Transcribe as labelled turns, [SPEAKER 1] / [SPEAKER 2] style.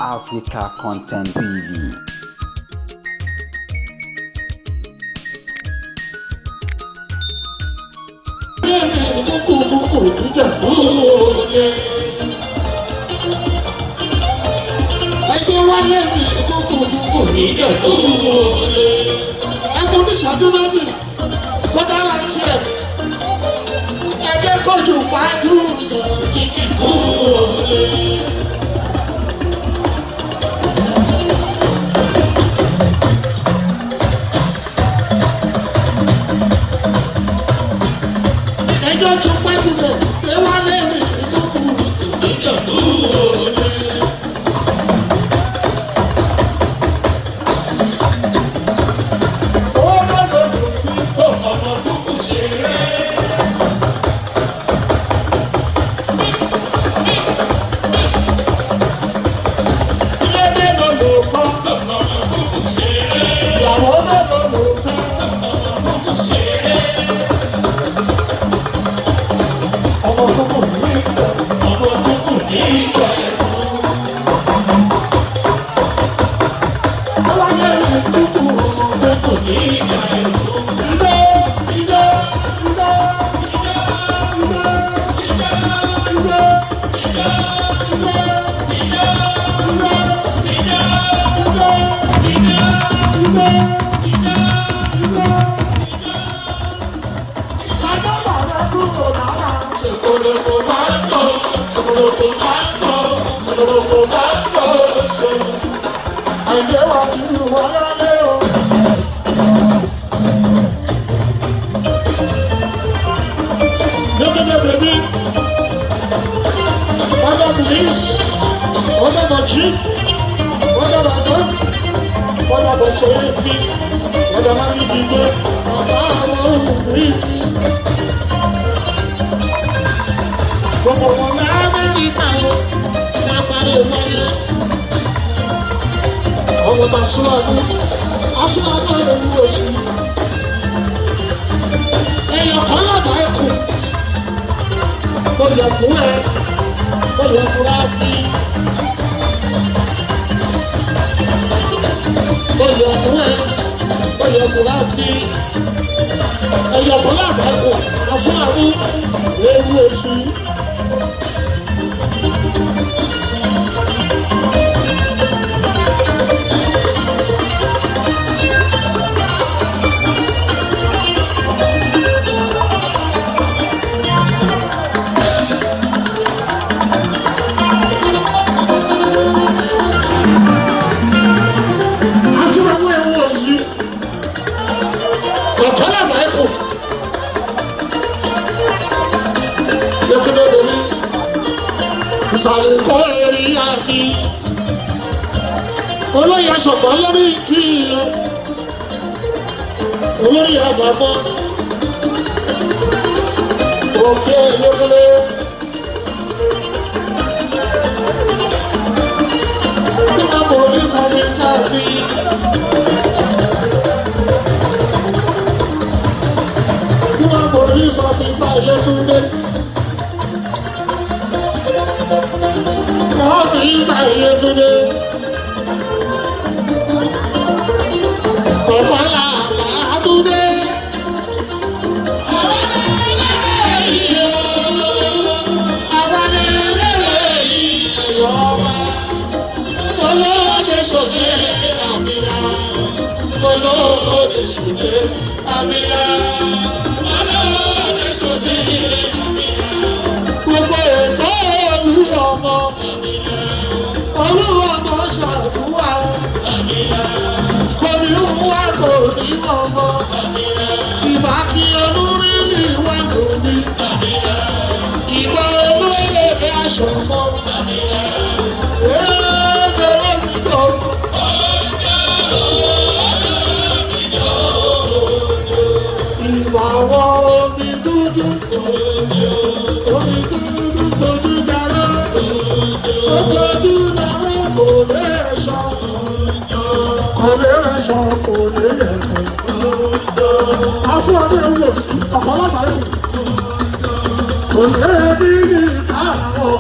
[SPEAKER 1] Africa Content TV.
[SPEAKER 2] Ẹ ṣe wálé mi kúkúkú níjẹ̀bú òde. Ẹ fún ní ìṣáájú méjì kó dára tiẹ̀. Ẹ jẹ́ kójú pàdú sọ níjẹ̀bú òde. Ẹjọ́ tún pàdú sọ pé wálé mi kúkúkú níjẹ̀bú òde. Ó lọ́dọ̀ lòdì kó ọmọ kúkú ṣeré. Ilé mélòó ló kọ́? Ìyàwó mélòó ló fẹ́? Ọmọ kúkú ní ìjọ. Ọmọ kúkú ní ìjọ. Ọwọ́ yẹn ní kúkú. Ọmọ kúkú ní ìjọ. Ilé ilé ilé ilé ilé ilé ilé ilé. Gbogbo wọn l'Amẹ́ríkà o, máa parí wáyé. Ọmọ ta síwájú, aṣíwájú ewu oṣù. Èèyàn kan lọ́dọ̀ ẹkùn. Mo yọ̀ fún ẹ, mo yọ̀ fún ẹ bí. Mo yọ̀ fún ẹ, mo yọ̀ fún ẹ bí. Èèyàn kan lọ́dọ̀ ẹkùn, aṣíwájú ewu oṣù. Aṣíwájú ewu oṣù. Ọ̀kan lọ́dọ̀ ẹkùn. Yẹtúndé bomi. Ìsàlẹ̀ kọ́ èrè àbí. Olóyè aṣọ̀gbọ́n lórí kí i. Olórí àgbàgbọ́. Òkè Yẹtúndé. Nígbà police officer bí. Nígbà police officer Yẹtúndé. Ọ́fíìsà Yẹtúndé. Ọ̀pọ̀ làlá Túndé. Olóde sòdè àmìlà. Olóde sòdè àmìlà. Olóde sòdè àmìlà. Gbogbo ètò olú ọmọ. Olúwa ọmọ ṣàdúrà. Kò ní wá kò ní ọmọ. Ìbá kí olórí ní wà lómi. Ìbá olóyè aṣọ mọ́. Èèdè omi tó. Ìbá wọ omi dúdú. Omi dúdú fojú darọ́. Ó fojú darọ́ kò lè sọ. Kò lè sọ kò lè kọ̀. Aṣọ ọdún ewu òsì ọ̀pọ̀lọpọ̀ ewu. Kò lè bí ní àwọ̀.